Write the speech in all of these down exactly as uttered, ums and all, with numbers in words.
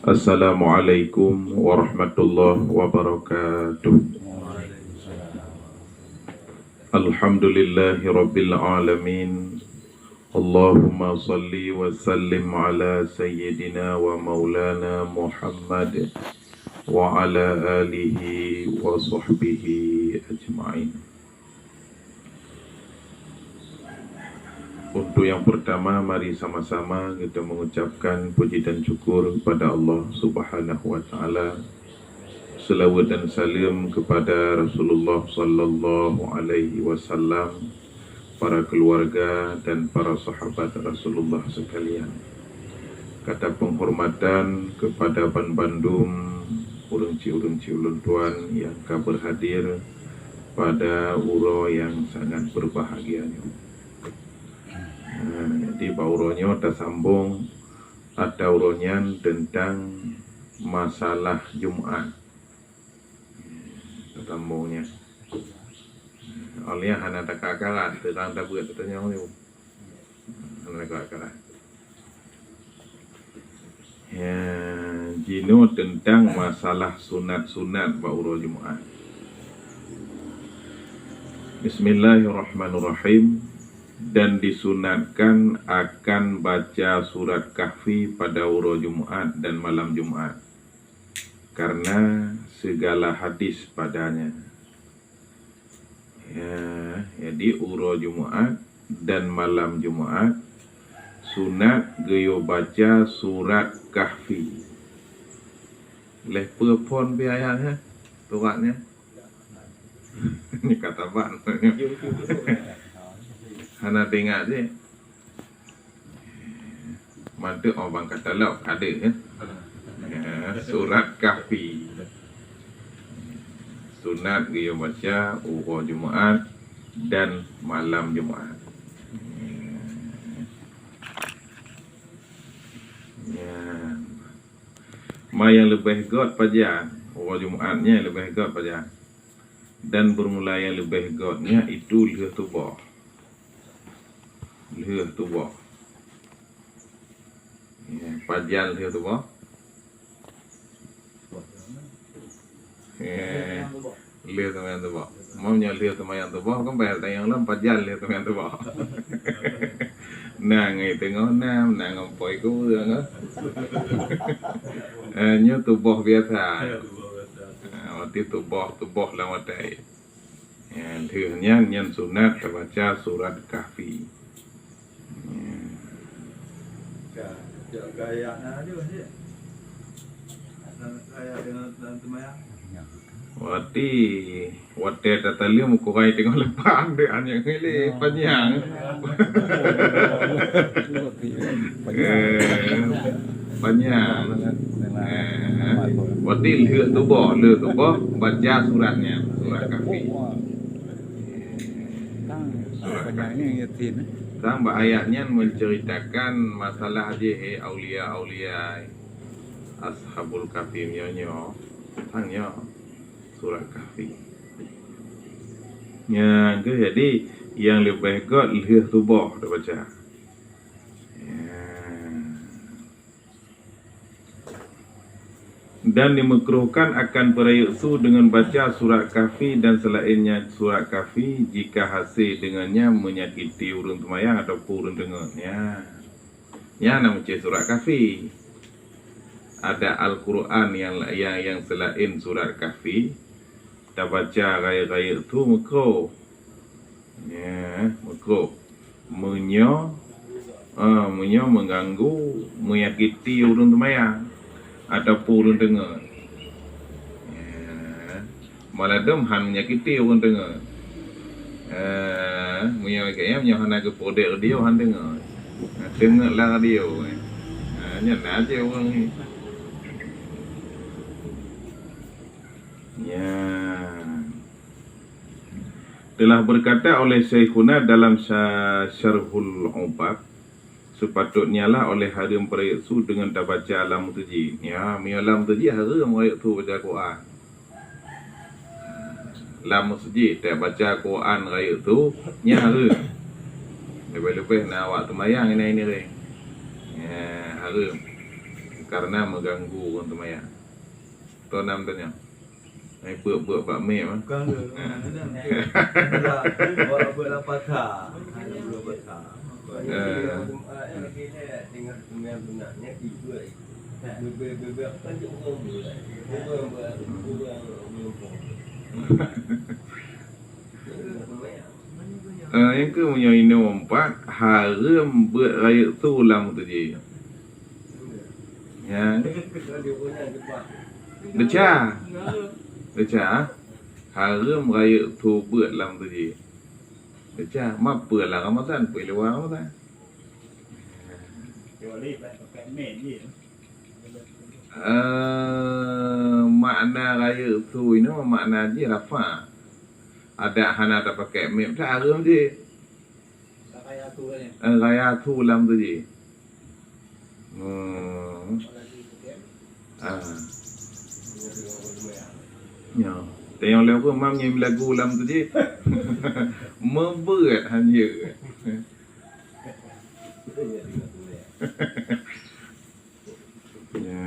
Assalamualaikum warahmatullahi wabarakatuh. Alhamdulillahirabbil alamin. Allahumma salli wa sallim ala sayyidina wa maulana Muhammad wa ala alihi wa sahbihi ajma'in. Untuk yang pertama, mari sama-sama kita mengucapkan puji dan syukur kepada Allah Subhanahu wa Ta'ala. Selawat dan salam kepada Rasulullah sallallahu alaihi wasallam, para keluarga dan para sahabat Rasulullah sekalian. Kata penghormatan kepada ban bandum ureuëng ci-, ureuëng ci ulôn tuan yang ka berhadir pada uroe nyang sangat berbahagia nyoe. Nah, jadi bak uroe nyoe tasambong atau uroe nyan tentang masalah Jumat. Tasambong nyan. Awak nyan hana takara-kara, teurang tabeuet tanyong nyoe. Hana takara-kara. Ya, jinoe tentang masalah sunat-sunat bak uroe Jumat. Bismillahirrahmanirrahim. Dan disunatkan akan baca surat Kahfi pada uroe Jumat dan malam Jumat, karena segala hadis padanya. Ya, jadi uroe Jumat dan malam Jumat sunat geuyue baca surat Kahfi. Leh peue phon pih ayat nyan, surat nyan? Ni kata ban. Hana teuingat je. Mantuk orang kata lok ada, eh? Ya, surat Kahfi. Sunat geuyue baca uroe Jumat dan malam Jumat. Ya. Ma nyang leubeh göt pajan, uroe Jumat nyan leubeh göt pajan. Dan bermula nyang leubeh göt nyan itu lheueh tuboh. Lheueh tuboh. Ya, pajan lheueh tuboh. Eh, lheueh seumayang tuboh. Meunyoe lheueh seumayang tuboh, kan payah tanyong lom pajan lheueh seumayang tuboh. Na ngon teungoh nam, na ngon po iku ureueng, kan? Eh, nyoe tuboh biasa. Eh, berarti tuboh, tuboh lam watèe. Ya, lheueh nyan, nyan sunat tabaca surat Kahfi. Ya. Ka, ka, ka ayat na aju, cik. Ka ayat dalam, dalam seumayang. Berarti watèe tataleuem kurai teungoh leupah deh, hana ngilék panyang. Eh, panyang. Eh, berarti lheueh tuboh, lheueh tuboh baca surat nyan, surat Kahfi. Surat Kahfi. Sang bak ayat nyan menceritakan masalah jih, eh, aulia-aulia, Ashabul Kahfi nyoe nyoe. Sang nyoe surat Kahfi. Nyan keuh jadi nyang leubeh göt lheueh tuboh tabaca. Ya. Dan dimakruhkan akan peurayeuk su dengan baca surat Kahfi dan selainnya surat Kahfi jika hase dengannya menyakiti ureueng seumayang ataupun ureueng deungon. Ya. Nyan na meucé surat Kahfi. Ada Al-Quran yang, yang, yang selain surat Kahfi, tabaca rayeuk-rayeuk su makruh. Ya, makruh. Meunyoe, ah, meunyoe mengganggu, menyakiti ureueng seumayang ataupun ureueng deungon. Ya. Maladom han menyakiti ureueng deungon. Eh, meunyoe lagèe nyan, meunyoe hana geupeuduek radio, han deungon. Deungon lam radio, eh. Ah, nyan na aja ureueng ni. Ya. Telah berkata oleh Syaikhuna dalam Sya-, Syarhul Ubab, sepatutnya lah oleh hareuem peurayeuk su dengan tabaca lam meuseujid. Ya, meunyoe lam meuseujid hareuem rayeuk su baca Quran. Lam meuseujid tabaca Quran rayeuk su, nyan hareuem. Leubeh-leubeh na awak seumayang inan-inan. Ya, hareuem. karena mengganggu ureuëng seumayang. Toh nam tanyong. Ai beuet-beuet bak mic mah. Bukan ke? Ha. Bukan ke? Buat, buat lapar tak? Buat lapar tak? Eh. Eh, nyang keu meunyoe inoe empat, hareuem beuet rayeuk su lam meuseujid. Nyan. Desya. Desya. Hareuem rayeuk su beuet lam meuseujid. Desya. Ma peue lam Ramadan, peue luwa Ramadan. Eh, makna rayeuk su inoe makna jih rafa. Adak hana tapakèk mic, hareuem jih. Eh, raya su lam meuseujid. Hmm. Ah. Nyo. Tanyong lé aku, mam nyanyi lagu lam meuseujid. Meubeuet hanjeuet. Ya.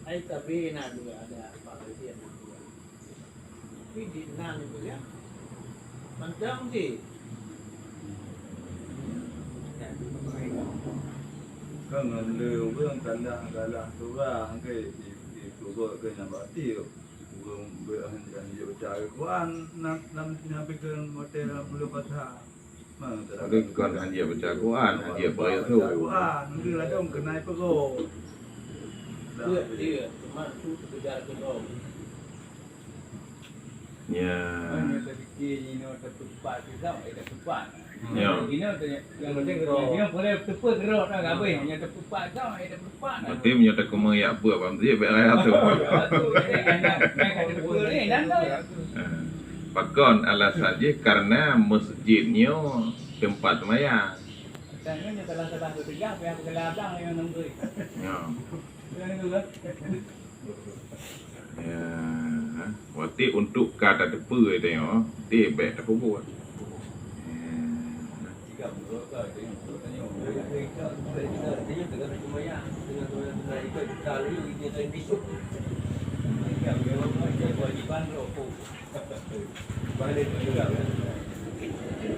Ai, tapi na dua ada apa lagi yang dua. Tapi di nan itu ya. Mantong sih. Kan ngon le ureueng kalah-kalah surah ke di, di surah ke nyang batil. Ureueng be-, han-, hanjeuet baca Al-Quran, nam, nam, nam pikeun hotel lam Buleuen Pasha. Tapi kon hanjeuet baca Quran, hanjeuet baca Quran, mungkin ladom keunan peurok. Betul, betul. Cuma tu sekedar kedok. Ya. Hanya sedikit ni, nak tepat ke tak, eh, tak tepat. Ya. Inoe tu, nyang penting, inoe boleh teupeue keudroe dah, habis. Nyang teupeue pat dah, eh, teupeue pat dah. Berarti meunyoe takeumeung yak buet bak meuseujid, bèk raya tu. Raya tu, eh, nyang, nyang ka teupeue ni, dan tu. Eh, pakon alasan jih? Karena meuseujid nyoe teumpat seumayang. Dan nyoe, nyoe salah-salah tu teugah, payah peugeula abang nyang nunggu. Ya. Nyang nunggu, kan? Ya, ha? Berarti untuk ka tateupeue teuh nyoe, deh bèk tapeubuet. Ya.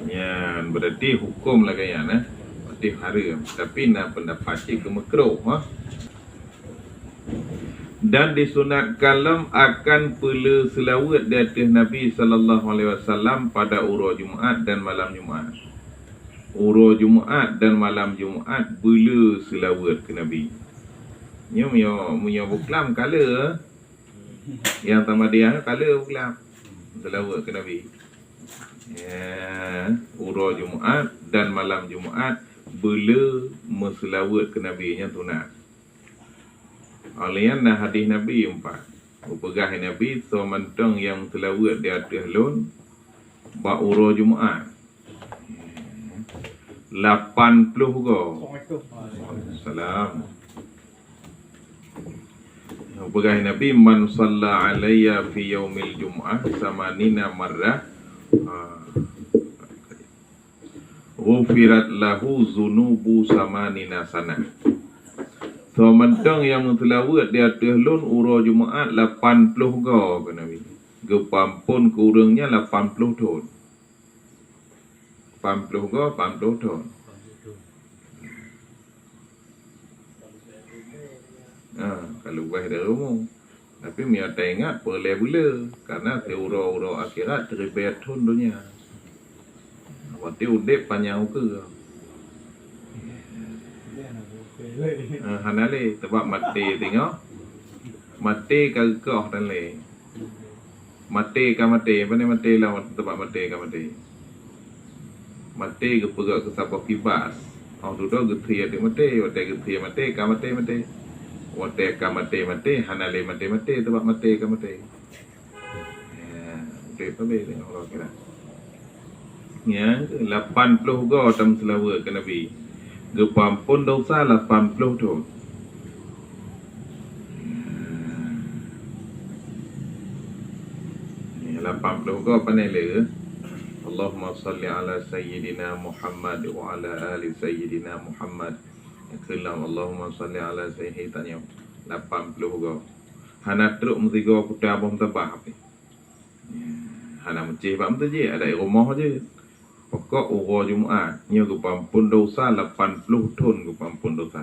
Nyan berarti hukum lagèe nyan, eh. Berarti hareuem. Tapi na pendapat cit keu meukruh, ha. Dan disunatkan lom akan peuleueh seulaweuet di ateueh Nabi sallallahu alaihi wasallam pada uroe Jumaat dan malam Jumaat. Uroe Jumaat dan malam Jumaat beuleueh seulaweuet keu Nabi. Nyoe meunyoe, meunyoe beuklam ka le. Nyang Samadiyah ka le beuklam. Seulaweuet keu Nabi. Ya, uroe Jumaat dan malam Jumaat beuleueh meuseulaweuet keu Nabi, nyan sunat. Óh lheueh nyan na hadih Nabi empat. Geupeugah Nabi, "Soe mantong nyang seulaweuet di ateueh lôn bak uroe Jumaat, lapan ploh goe." Assalamualaikum. Waalaikumsalam. Geupeugah Nabi, "Man shalla alayya fi yaumil jum'ah samanina marrah." Ha. Ghufirat lahu dzunubu samanina sanah. Soe mantong nyang meuseulaweuet di ateueh lôn uroe Jumaat lapan ploh goe, kheun Nabi. Geupeuampôn keu ureueng nyan lapan ploh thon. Lapan ploh goe, lapan ploh thon. Ha, ka leubeh dari rumoh. Tapi meunyoe taingat, peureulèe beuleueh, karena siuroe-uroe akhirat siribèe thon donya. Watèe udép panyang ukeue. Ha, hana lé, sabab maté singoh. Maté ka geukoh dan lé. Maté ka maté, pane maté lam teumpat maté ka maté. Maté geupeugah keu saboh kibas. Óh dudoe geuthie teuk maté, watèe geuthie maté, ka maté-maté. Watèe ka maté-maté, hana lé maté-maté, teumpat maté ka maté. Ya, udép habéh teuh ngon Allah kira. Nyang keu lapan ploh goe tameuseulaweuet keu Nabi. Geupeuamphon dosa lapan ploh thon. Ni lapan ploh goe pane le? Allahumma shalli ala sayyidina Muhammad wa ala ali sayyidina Muhammad. Keulam Allahumma shalli ala sayyidina lapan ploh goe. Hana trok meusigoe kuta boh meutabah pih. Hana meucéh bak meuseujid, adak i rumoh jeuet. Pokok uroe Jumat nyoe geupeuamphon dosa lapan ploh thon geupeuamphon dosa.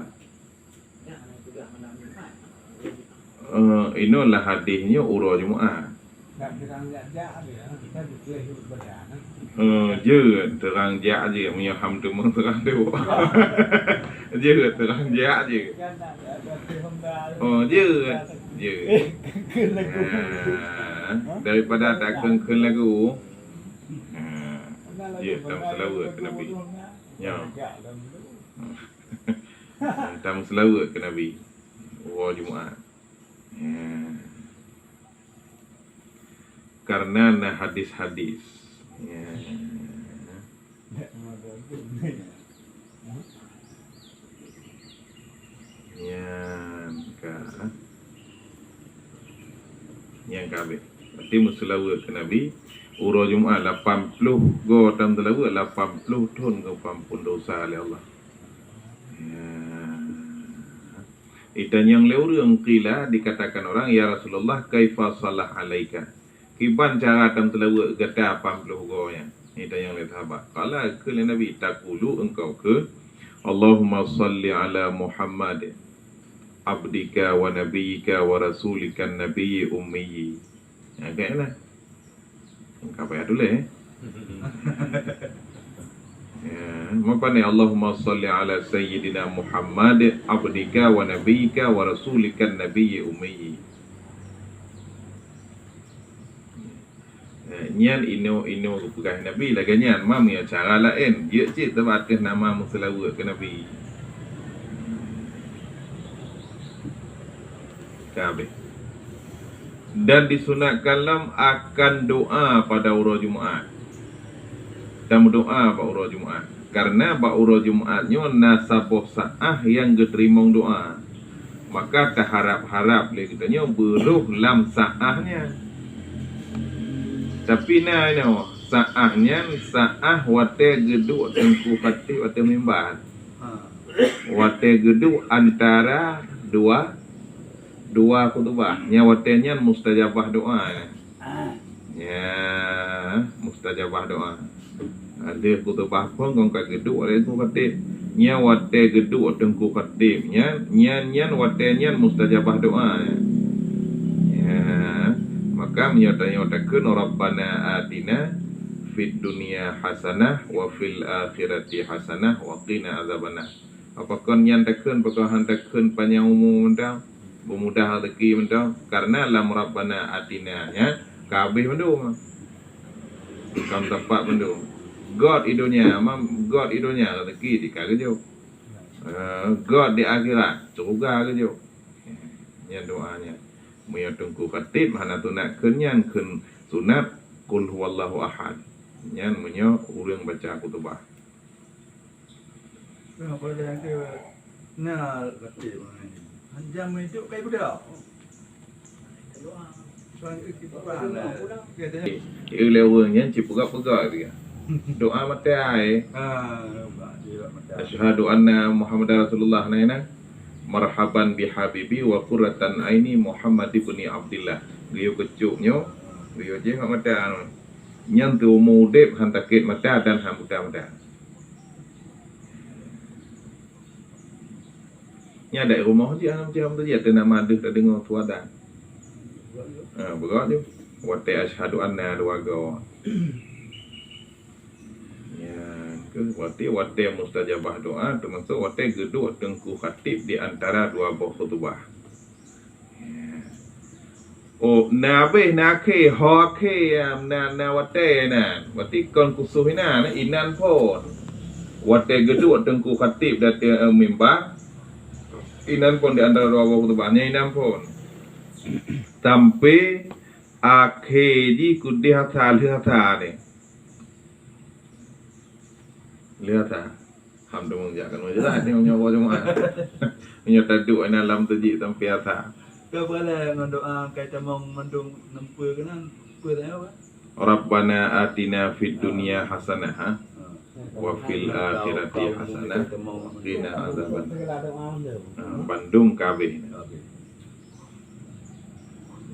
Eh, inoe lam hadis nyoe uroe Jumat. Eh, jeuet teurang jak jeuet meunyoe ham teuma teurang deuek. Jeuet teurang jak jeuet. Oh, jeuet. Jeuet. Ah, daripada takheun-kheun lagu. Ah, jeuet tam seulaweuet keu Nabi. Nyoe. Tam seulaweuet keu Nabi. Uroe Jumat. Ya. Karena na hadis-hadis. Ya. Nyan ka. Nyan ka habéh. Berarti meuseulaweuet keu Nabi. Uroe Jumat lapan ploh goe tam seulaweuet, lapan ploh thon geupeuamphon dosa lé Allah. Ya. Itanyong lé ureuëng, qila, dikatakan orang, "Ya Rasulullah, kaifa shalah alaika?" Kiban cara tam seulaweuet gata lapan ploh goe nyan? Itanyong lé sahabat. Qala, kheun lé Nabi, taqulu, engkau kheun, "Allahumma shalli ala Muhammad, abdika wa nabiyyika wa rasulika nabiyyi ummi." Ya, kayaklah. Ka payah tuléh, eh? Ya, meupan ni, "Allahumma shalli ala sayyidina Muhammad, abdika wa nabiyyika wa rasulika nabiyyi ummi." Eh, nyan inoe-inoe geupeugah Nabi lagée nyan, ma meunyoe cara laén, jeuet cit teuba ateueh nama meuseulaweuet keu Nabi. Ka habéh. Dan disunatkan lom akan doa pada uroe Jumat. Tameudoa bak uroe Jumat. Karena bak uroe Jumat nyoe na saboh saáh nyang geuteurimong doa. Maka taharab-harab lé geutanyoe beurôh lam saáh nyan. Tapi na inoe, saáh nyan saáh watée geuduek Teungku Khatib ateueh mimbar. Watée geuduek antara dua, dua khutubah, nyan watée nyan mustajabah doa. Ya, mustajabah doa. Ada khutubah pun kong ka geuduek lé Teungku Khatib. Nyan watée geuduek Teungku Khatib nyan, nyan, nyan watée nyan mustajabah doa. Ya, maka meunyoe tanyoe takheun, "Rabbana atina fid dunya hasanah wa fil akhirati hasanah wa qina azabannar." Pakon nyan takheun, pakon han takheun panyang umu mantong, beumudah rezeki mantong, karena lam Rabbana atina nyan ka habéh mandum. Kon teumpat mandum. Göt i donya, mam, göt i donya rezeki di ka geujok. Eh, göt di akhirat, syeuruga geujok. Nyan doa nyan. Meunyoe Teungku Khatib hana sunat kheun nyan, kheun sunat Qul huwallahu ahad. Nyan meunyoe ureuëng baca khutubah. Nah, pada yang ke, nah, kata orang ni. Hanjam itu kai budak. Tuan itu kitu lah. Dia tanya. Ilé ureuëng nyan cipeugah-peugah dia. Doa mata ai. Ah, nampak dia mata. Asyhadu anna Muhammadar Rasulullah, na, na. Marhaban bi habibi wa qurratan aini Muhammad ibni Abdillah. Geuyue keucok nyoe, geuyue jih bak mata. Nyan teuh umu udeb han takét mata dan han buta mata. Nyan adak rumoh jih, hana meucam tu jih, ateueh nama deuh tadeungoe su adan. Ha, beugöt jih. Watée asyhadu anna dua goe. Nyan keuh watée, watée mustajabah doa, teumasok watée geuduek Teungku Khatib di antara dua boh khutubah. Oh, na abéh, na akhé, ho akhé, na, na watée na. Berarti kon khusus inan, inan phon. Watée geuduek Teungku Khatib di ateueh, eh, mimbar, inan phon di antara dua boh khutubah nyan inan phon. Sampai akhé jih keudeh asa, lheueh asa nyan. Lheueh asa. Alhamdulillah, jak keunoe jeulaih nyoe, nyoe uroe Jumat. Nyoe taduek na lam teujik sampai asa. Ka beurala ngon doa kai tamong mandum neumpeue keunan, peue tanya apa? Rabbana atina fid dunya hasanah, ha? Wa fil akhirati hasanah, qina azaban. Ha, bandum ka habéh.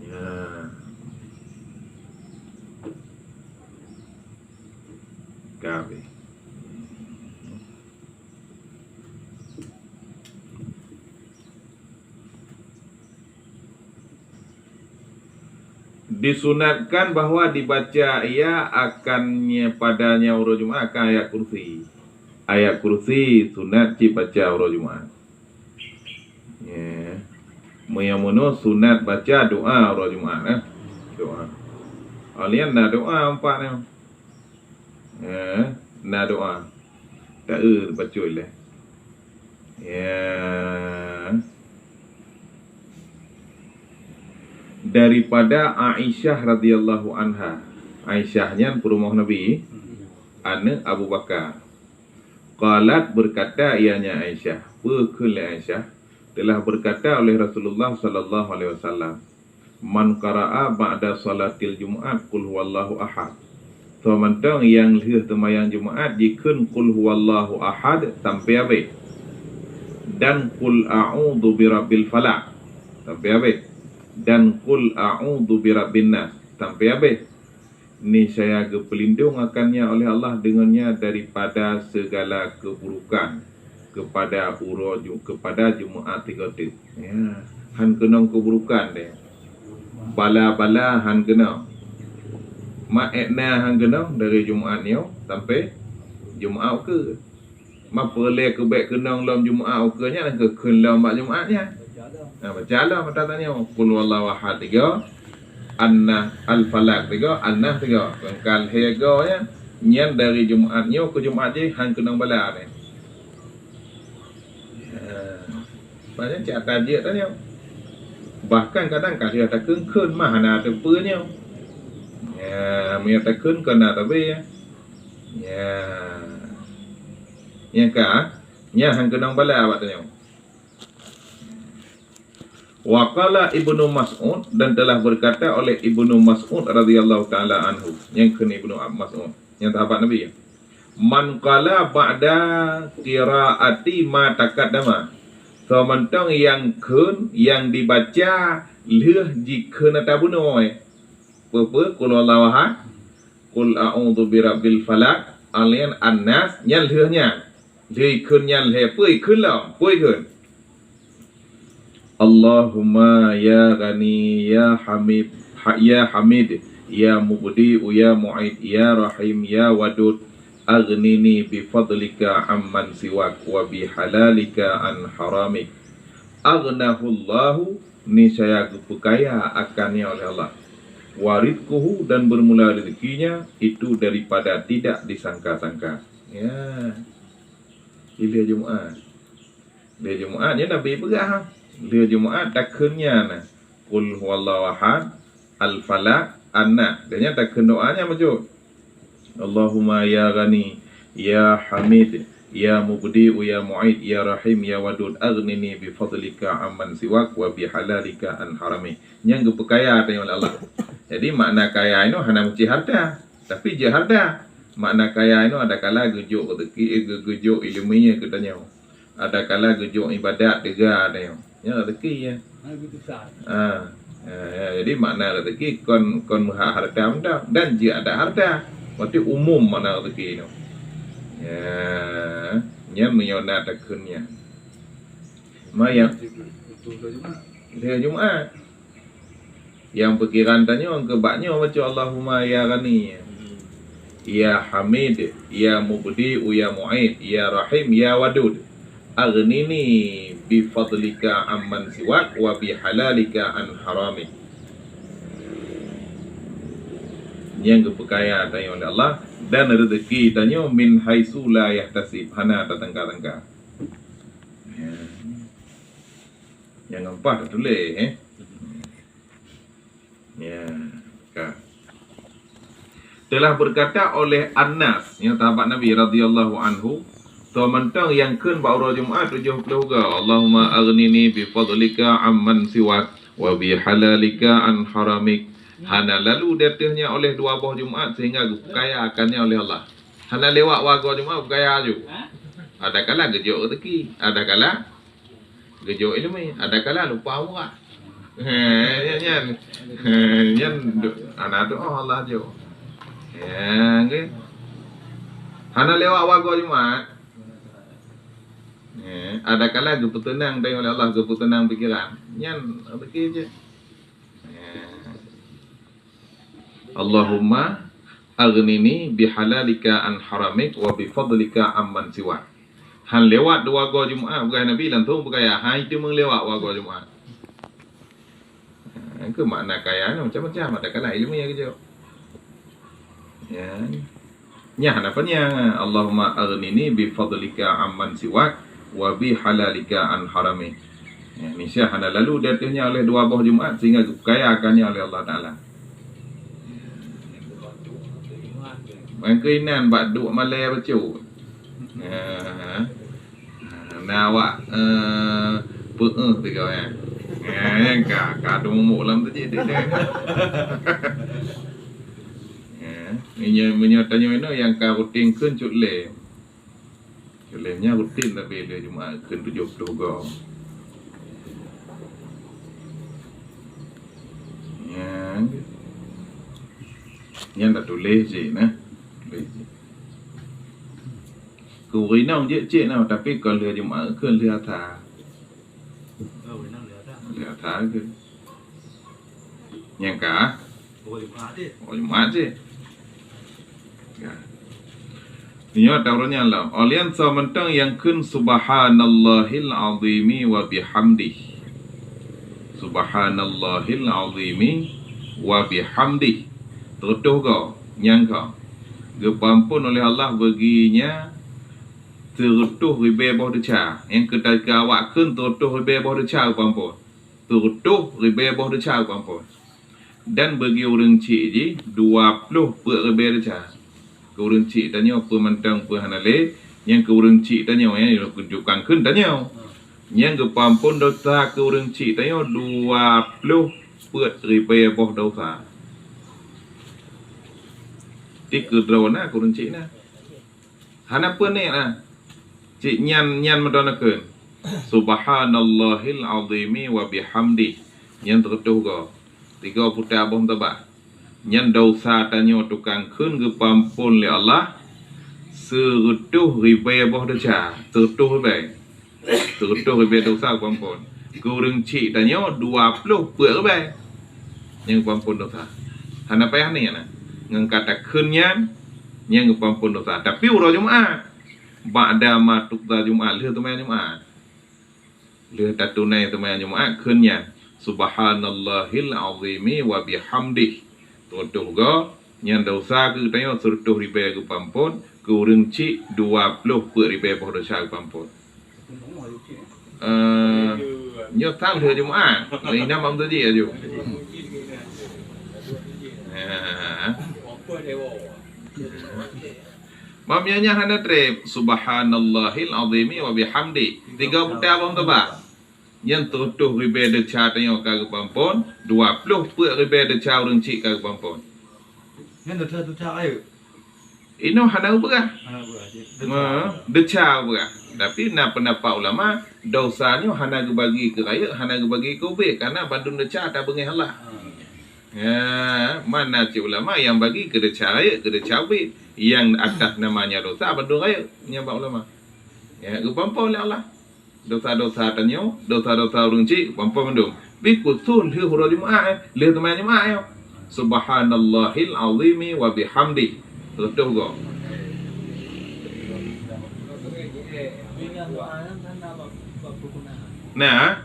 Ya. Ka habéh. Disunatkan bahwa dibaca ia akan nye-, pada nyoe uroe Jumat akan ayat kursi. Ayat kursi sunat cit baca uroe Jumat. Ya. Meunyoe meunoe sunat baca doa uroe Jumat, eh. Doa. Awak nyan na doa empat nyoe. Eh, na doa. Taeu bacut lé. Ya. Daripada Aisyah radhiyallahu anha. Aisyah nyan peurumoh Nabi, aneuk Abu Bakar. Qalat, berkata ianya Aisyah, peue kheun lé Aisyah, telah berkata oleh Rasulullah sallallahu alaihi wasallam, "Man qara'a ba'da salatil Jumu'at qul huwallahu ahad." Soe mantong nyang lheueh teumayang Jumaat jikheun qul huwallahu ahad sampai habéh. Dan qul a'udzu birabbil falaq sampai habéh. Dan qul a'udzu birabbin nas sampai habéh. Niscaya geupeulindong akan nya oleh Allah deungon nya daripada segala keburukan kepada uroe Ju-, kepada Jumaat tiga teuk. Ya, han keunong keburukan deh. Bala-bala han keunong. Maet na han keunong dari Jumaat nyoe sampai Jumaat ukeue. Ma peureulée keu bék keunong lom Jumaat ukeue nyan, keu kheun lom bak Jumaat nyan. Nah, baca lom mata tanyoe, Qul huwallahu ahad tiga, An-Nas, Al-Falaq tiga, An-Nas tiga. Keu ka lhée go nyan, nyan dari Jumaat nyoe keu Jumaat jih han keunong bala nyan. Nah, banyak cak tajeuet tanyoe. Bahkan kadang ka lheueh takheun-kheun mah hana teupeue nyoe. Ya, meunyoe takheun kon na tabe ya. Ya. Nyang ka, nyan han keunong bala bak tanyoe. Wa qala Ibnu Mas'ud, dan telah berkata oleh Ibnu Mas'ud radhiyallahu taala anhu. Nyang kheun Ibnu Mas'ud, nyang sahabat Nabi. Man qala ba'da qiraati ma taqaddama. Soe mantong nyang kheun, nyang dibaca lheueh jikheun ata bunoe. Peue-peue, Qul huwallahu ahad, Qul a'udzu birabbil falaq, alian An-Nas, nyan lheueh nyan. Lheueh ikheun nyan lheueh, peue ikheun lom, peue ikheun. Allahumma ya Ghani, ya Hamid, ha, ya Hamid, ya Mubdi'u, ya Mu'id, ya Rahim, ya Wadud, aghnini bi fadlika amman siwak wa bi halalika an haramik. Aghnahullahu, niscaya geupeukaya akannya oleh Allah. Wa rizquhu, dan bermula rezekinya itu daripada tidak disangka-sangka. Ya. Di lheueh Jumaat. Lheueh Jumaat nyan Nabi peugah. Lheueh Jumaat takheun nyan. Qul huwallahu ahad, Al-Falaq, An-Nas. Dan nyan takheun doa nyan bacut. Allahumma ya Ghani, ya Hamid, ya Mubdi'u, ya Mu'id, ya Rahim, ya Wadud, aghnini bi fadlika amman siwak wa bi halalika an harami. Nyan geupeukaya tanyoe lé Allah. Jadi makna kaya inoe hana meusti harta, tapi jeuet harta. Makna kaya inoe adakala geujok rezeki, eh, geu-, geujok ileumèe keu tanyoe. Adakala geujok ibadat teuga tanyoe. Nyan rezeki ya. Ha, ya, ya, jadi makna rezeki kon, kon meuhak harta mantong dan jeuet adak harta. Berarti umum makna rezeki nyoe. Ya, nyan meunyoe na takheun nyan. Ma nyang lheueh Jumaat. Nyang pikiran tanyoe keu bak nyoe baca Allahumma ya Ghani. Ya Hamid, ya Mubdi'u, ya Mu'id, ya Rahim, ya Wadud. Aghnini bi fadlika amman siwak wa bi halalika an harami. Nyang geupeukaya tanyoe lé Allah dan rezeki tanyoe min haitsu la yahtasib, hana tasangka-sangka. Ya. Nyang gampang tatuléh, eh. Ya, ka. Telah berkata oleh Anas, nyang sahabat Nabi radhiyallahu anhu, Mantong nyang kheun bak uroe Jumat tujoh ploh go, "Allahumma aghnini bi fadlika amman siwak, wa bi halalika an haramik." Hana lalu di ateueh nyan oleh dua boh Jumat sehingga geupukaya akan nyan oleh Allah. Hana lewat wagoe Jumat pukaya aju. Adakala geujok rezeki, adakala geujok ileumèe, adakala lupa murah. He, nyan, nyan. He, nyan do-, hana doa Allah jok. Ya, nggih. Hana lewat wagoe Jumat. He, adakala geupeuteunang tanyoe oleh Allah, geupeuteunang pikiran. Nyan rezeki jih. He. "Allahumma aghnini bihalalika an haramik wa bifadlika amman siwak." Han lewat dua wagoe Jumat, peugah Nabi, langsung pukaya, han teumé lewat wagoe Jumat. Ha, keu makna kaya nyoe macam-macam, adakala ileumèe geujok. Ya. Nyan apa nyan? "Allahumma aghnini bi fadlika amman siwak wa bi halalika an harami." Ya, Indonesia hana lalu di ateueh nyan oleh dua boh Jumat sehingga geupukaya akan nyan oleh Allah Taala. Mangkeuinan bak duek malèe bacut. Ya. Na awak, eh, peuéh tiga, ya. Ya, nyang ka, ka teumumuk lam tu cit, dek, dek. Ya, meunyoe, meunyoe tanyoe inoe nyang ka rutin kheun cut lé. Cut lé nyan rutin tapi lé Jumat kheun tujoh ploh go. Ya. Nyan dah tuléh cit nah. Tuléh cit. Keu ureueng inong jeuet cit nah, tapi kon lheueh Jumat, keu lheueh Asa. Oh, ureueng inong lheueh Asa. Lheueh Asa keu. Nyang ka? Oh, Jumat cit. Oh, Jumat cit. Ya. Nyoe ata ureueng nyan lom. Oh, lheueh soe mantong nyang kheun subhanallahil azimi wa bihamdih. Subhanallahil azimi wa bihamdih. Teureutôh go, nyang ka. Geupeuampôn oleh Allah bagi nyan teureutôh ribèe boh desya. Nyang keu awak kheun teureutôh ribèe boh desya geupeuampôn. Teureutôh ribèe boh desya geupeuampôn. Dan bagi ureueng chik jih dua ploh peuet ribèe desya. Keu ureueng chik tanyoe peue mantong peue hana lé, nyang keu ureueng chik tanyoe nyan, nyan keu tukang kheun tanyoe. Nyang geupeuampôn desya keu ureueng chik tanyoe dua ploh peuet ribèe boh desya. Di keudroe na keu ureueng chik na. Hana peue nyan na. Cit nyan, nyan meudoe na kheun. Subhanallahil azimi wa bihamdih. Nyan teureutôh go. Tiga puta boh meutabah. Nyan desya tanyoe tukang kheun geupeuampôn lé Allah seureutôh ribèe boh desya, seureutôh ribèe. Seureutôh ribèe desya geupeuampôn. Keu ureueng chik tanyoe dua ploh peuet ribèe. Nyang geupeuampôn desya. Hana payah niat na. Ngon ka takheun nyan, nyang geupeuampôn desya. Tapi uroe Jumat, ba'da ma tuqda Jumat, lheueh teumayang Jumat. Lheueh tatunai teumayang Jumat, kheun nyan, "Subhanallahil azimi wa bihamdih." Teureutôh go, nyan desya keu tanyoe seureutôh ribèe geupeuampôn, keu ureueng chik dua ploh peuet ribèe boh desya geupeuampôn. Eh, nyoe sang lheueh Jumat, lheueh inong bak meuseujid aju. Eh. Mam nyan, nyan hana trép. Subhanallahil azimi wa bihamdi. Tiga puta boh meutabah. Nyan teureutôh ribèe desya tanyoe ka geupeuampôn, dua ploh peuet ribèe desya ureueng chik ka geupeuampôn. Nyan desya-desya rayeuk. Inoe hana geupeugah. Hana geupeugah. Ha, desya geupeugah. Tapi na peundapat ulama, desya nyoe hana geubagi keu rayeuk, hana geubagi keu ubit, karena bandum desya tabeungèh Allah. Ha. Ya, mana cit ulama nyang bagi keu desya rayeuk, keu desya ubit. Nyang atas namanya desya bandum rayeuk, nyan bak ulama. Ya, geupeuampôn lé Allah. Desya-desya tanyoe, desya-desya ureueng chik, gampông mandum. Pi khusos lheueh uroe Jumat, eh, lheueh teumayang Jumat, eh. Subhanallahil azimi wa bihamdi. Reutôh goe. Nah,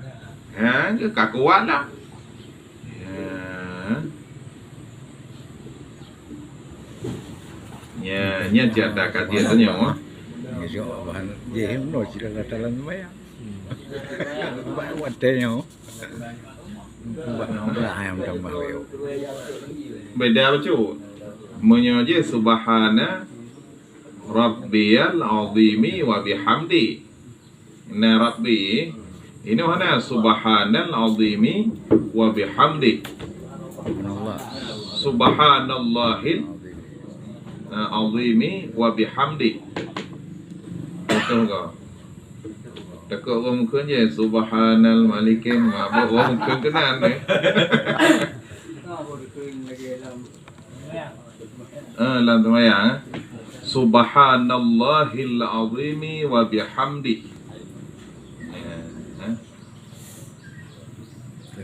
ha, ka kuat dah. Ya. Ya, nya cerita kaji tanyoe. Nyoe bahan jih nyoe sila dalam sembahyang. Buat watèe nyoe. Buat nyoe lah ayam tambah yo. Beda bacut. Meunyoe jih subhana Rabbiyal azimi wa bihamdi. Na Rabbi, inoe hana, subhanal azimi wa bihamdi. Subhanallah. Subhanallahil, eh, azimi wa bihamdi. Betul ke? Takut orang mungkin je, subhanal malikin, mabuk orang mungkin kena ni. Ah, lam sembahyang, eh. Subhanallahil azimi wa bihamdi. Eh, eh.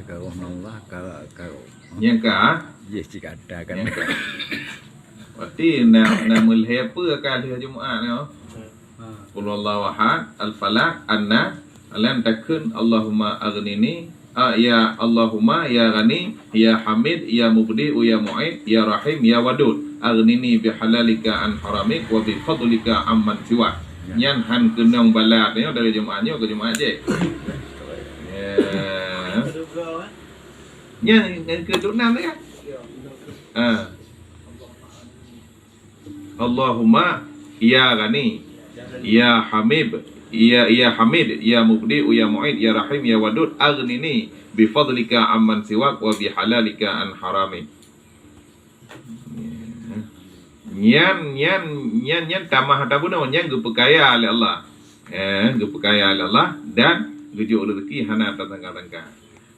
Ka Allah, ka, ka. Nyang ka? Yes, cik kata kan. Nyang ka. Berarti na, na meulhèe peue ka lheueh Jumaat nyoe? Qul huwallahu ahad, Al-Falaq, An-Nas, lan takheun Allahumma aghnini, ah, ya Allahumma ya Ghani, ya Hamid, ya Mubdi'u, ya Mu'id, ya Rahim, ya Wadud, aghnini bihalalika an haramik wa bifadlika amman siwak. Ya. Nyan han keunong bala nyoe dari Jumaat nyoe keu Jumaat jih. Ya. Nyan, nyan keu dua enam ya. Ah. Allahumma ya Ghani, ya Hamid, ya, ya Hamid, ya Mubdi'u, ya Mu'id, ya Rahim, ya Wadud, aghnini bifadlika amman siwak wa bihalalika an haramik. Nyan, nyan, nyan, nyan tamah ata bunoe, nyan geupeukaya lé Allah. Eh, geupeukaya lé Allah dan geujok reuzeki hana tatangka-tangka.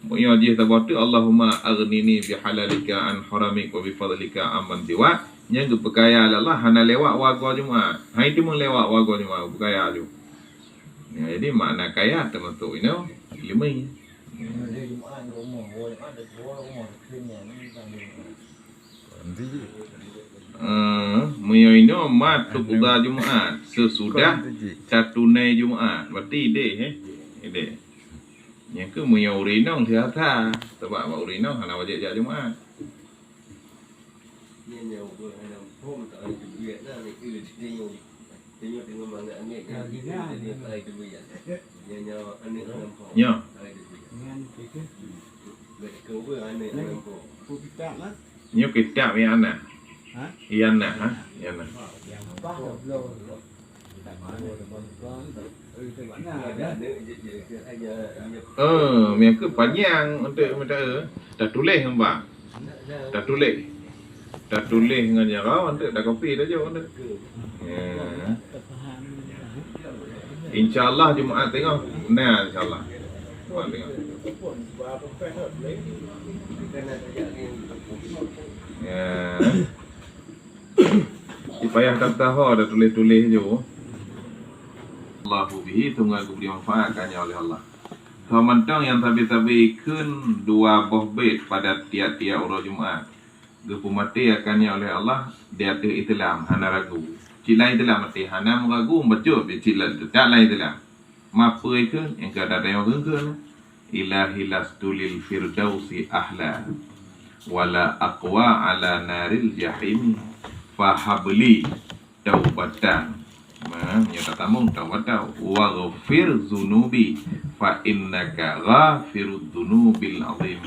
Meunyoe jih saboh teuk, Allahumma aghnini bihalalika an haramik wa bifadlika amman siwak, nyan geupeukaya lé Allah hana lewat wagoe Jumaat. Hai teuma lewat wagoe Jumaat, geupeukaya ju. Ya, jadi makna kaya teumasuk inoe ileumèe. Eh, meunyoe inoe ma tuqda Jumaat, sesudah tatunai Jumaat. Berarti idéh, eh? Idéh. Nyang keu meunyoe ureueng inong sihat-sihat, sabab bak ureueng inong hana wajéb jak Jumaat. Nyoe. Nyoe kitab I'anah. I'anah, ha? I'anah. Oh, meunan keuh panyang untuk minta, eh, tatuléh ngon ba. Tatuléh. Tatuléh ngon jaroe untuk takopi tajok untuk. Ya. Insya Allah Jumaat tengok. Nah, insya Allah. Jumaat tengok. Ya. Cit payah daftar ho, dah tuléh-tuléh ju. Allahu bihi, teungoh geubri manfaat ka nyoe lé Allah. Soe mantong nyang sabe-sabe kheun dua boh bét pada tiap-tiap uroe Jumaat, geupeumaté akan nyoe lé Allah di ateueh Islam, hana ragu. Cit lam Islam maté, hana meuragu, bacut, cit lam, teutap lam Islam. Ma peue kheun, nyang ka tatanyong kheun-kheun. Ilahi lastu lil firdausi ahla, wala aqwa ala naril jahimi, fahabli taubatan. Nah, nyoe tatamong taubatan. Waghfir dzunubi, fa innaka ghafirudz dzunubil azim.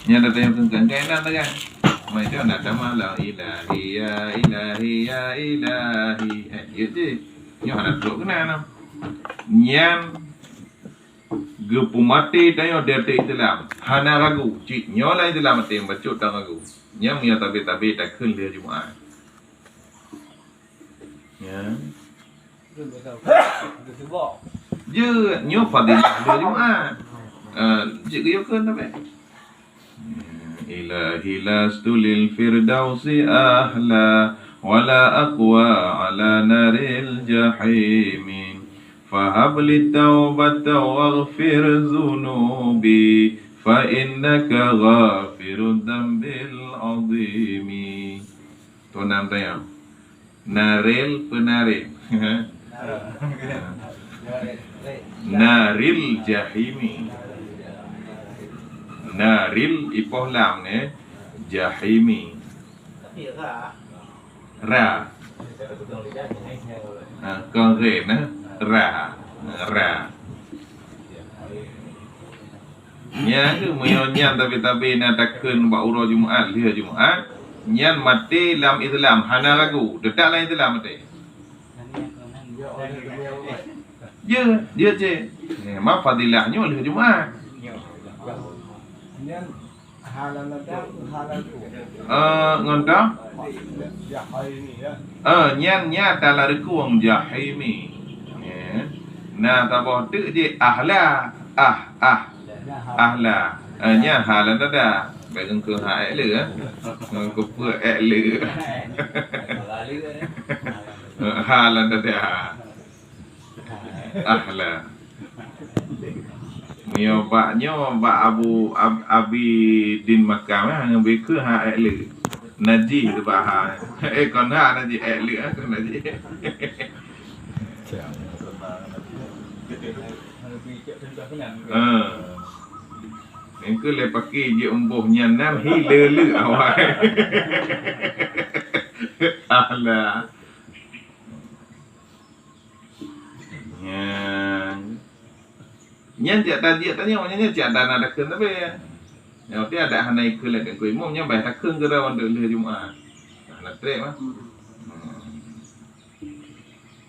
Nyan tatanyong kheun-kheun, kan? Ma itu na tamah la ilahi, ya ilahi, ya ilahi. Eh, ya deh. Nyoe hana trok keunan. Nyan geupeumaté tanyoe di ateueh Islam. Hana ragu. Cit nyoe lam Islam maté, bacut tan ragu. Nyan meunyoe tabe-tabe takheun lheueh Jumaat. Ya. Jeuet, nyoe fadilah lheueh Jumaat. Ah, jeuet geuyue kheun tabe. Ilahi lastu lil firdausi ahla, wala aqwa ala naril jahimi. Fahabli taubatan waghfir dzunubi, fa innaka ghafirudz dzambil azimi. Tuan dan tayang. Naril peunaril. Naril jahimi. Naril ipoh lam ni. Jahimi. Ra. Ha, kon ghain, eh? Ra. Ra. Nyan keuh meunyoe nyan tabe-tabe na takheun bak uroe Jumaat, lheueh Jumaat, nyan maté lam Islam, hana ragu, teutap lam Islam maté. Jeuet, jeuet cit. Eh, ma fadilah nyoe lheueh Jumat. Nyan halan ada, halan tu. Eh, ngon ta? Ya, hai ni ya. Eh, nyan, nyan tala reukong jahimi. Eh, na saboh teuk jih ahla, ah, ah. Ahla. Eh, nyan halan ada. Baik engkau ha ek le, eh. Engkau pue ek le. Eh, halan ada. Ahla. Nyoe bak, nyoe bak Abu Ab-, Abi Din Makam, eh, ngon bikeu ha ek le. Najih tu bak ha. Eh, kon ha najih ek le, eh, kon najih. Eh. Engkau le pakai je umboh nyan nan hi le le awai. Ahla. Nyan. Nyan cit tajak tanyoe, nyan, nyan cit ada na takheun tapi. Nyoe ti ada hana ikheun lé Teungku Imum, nyan bah takheun keu droe untuk lheueh Jumat. Hana trek mah. Hmm.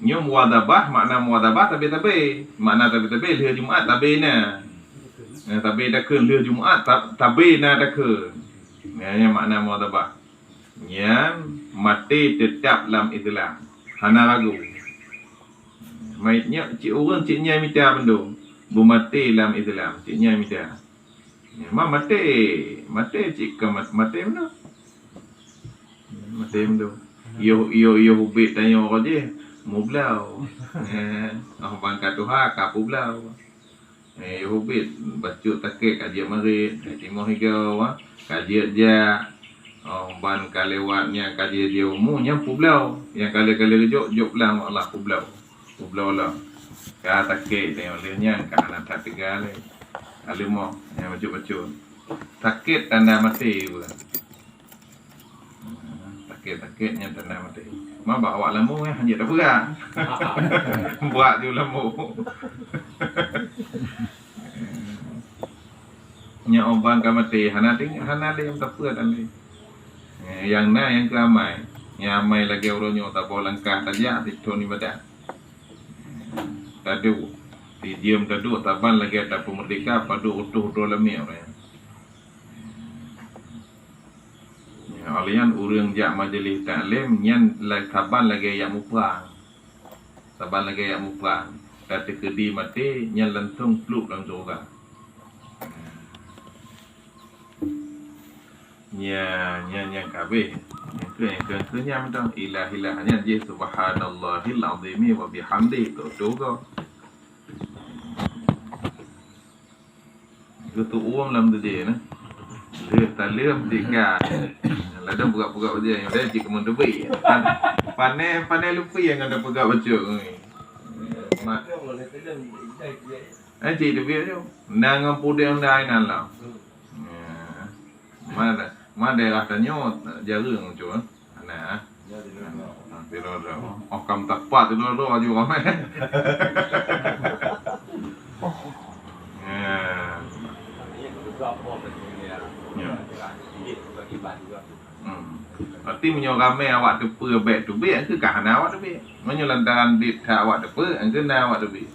Nyoe muwadhabah, makna muwadhabah tabe-tabe. Makna tabe-tabe lheueh Jumat tabe na. Nah, tabe takheun lheueh Jumat ta-, tabe na takheun. Nyan, nyan makna muwadhabah. Nyan maté teutap lam Islam. Hana ragu. Mait nyoe cit ureueng cit nyan mita bandum. Beumaté lam Islam, cit nyan mita. Nyan ma maté, maté cit ka mat-, maté bandum. Maté bandum. Yoh, yoh, yoh ubit tanyoe ka jih, mublau. Eh, oh, ban ka tuha, ka publau. Eh, yoh ubit, bacut sakét ka jeuet marit, eh, timoh igoe, wa, ka jeuet jak. Oh, ban ka lewat nyan ka jeuet jeuet umu, nyan publau. Nyang ka lheueh-ka lheueh geujok, jok pulang, Allah publau. Publau Allah. Ka sakét, tengok lheueh nyan ka hana that teuga lé. Ka leumoh, nyan bacut-bacut. Sakét tanda maté pun. Sakét-sakét nyan tanda maté. Ma bak awak lamong nyan hana tapeugah. Buat ju lamong. Nyan uban ka maté, hana ting-, hana lé tapeue dan lé. Nyang na nyang keu amai. Nyang amai lagèe uroe nyoe taboh langkah tajak sithon ibadat. Taduek. Sijeuem taduek saban lagèe tapeumeurdeka padub reutôh droe lamiet uroe nyan. Ya, óh lheueh nyan ureueng jak majelis taklim nyan la-, saban lagèe jak muprang. Saban lagèe jak muprang. Ka teukeudi maté nyan langsông pluek lam syeuruga. Nyan, nyan, nyan ka habéh. Nyang keu, nyang keu, keu nyan mantong. Ilah, ilah nyan jih subhanallahil azimi wa bihamdih. Tok tu ko. Geuteuuem lam teudeh na. Lheueh taleuem tiga. Ladôm peugah-peugah ujeuen nyang laén cit keumeuteubri. Pan-, pané, pané lupi nyang ada peugah bacut. Ma-, eh, cit teubiet ju. Na ngon pudeng na inan lam. Ya. Ma, ma daerah tanyoe jareueng bacut. Hana. Sidroe-droe. Oh, kam tapat sidroe-droe aju ramé. Ya. Ya. Hmm. Berarti meunyoe ramé awak teupeue bèk teubiet, engkeu ka hana awak teubiet. Meunyoe lantaran dit that awak teupeue, engkeu na awak teubiet.